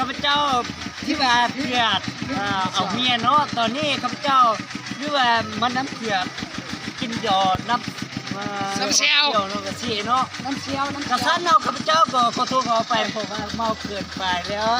ຂ້າພະເຈົ້າທີ່ວ່າເພື່ອ ເອີ ເອົາເມຍເນາະ ຕອນນີ້ຂ້າພະເຈົ້າ ຫຼືວ່າມານຳເພື່ອກິນດອກນຳ ເອີ ນ້ຳແຈ່ວ ນ້ຳແຈ່ວເນາະ ກະຊິເນາະ ນ້ຳແຈ່ວ ນ້ຳແຈ່ວ ກະຊັ້ນເນາະ ຂ້າພະເຈົ້າກໍຂໍໂທດຂໍອະໄປ ເພາະວ່າເມົາເກີນໄປແລ້ວ.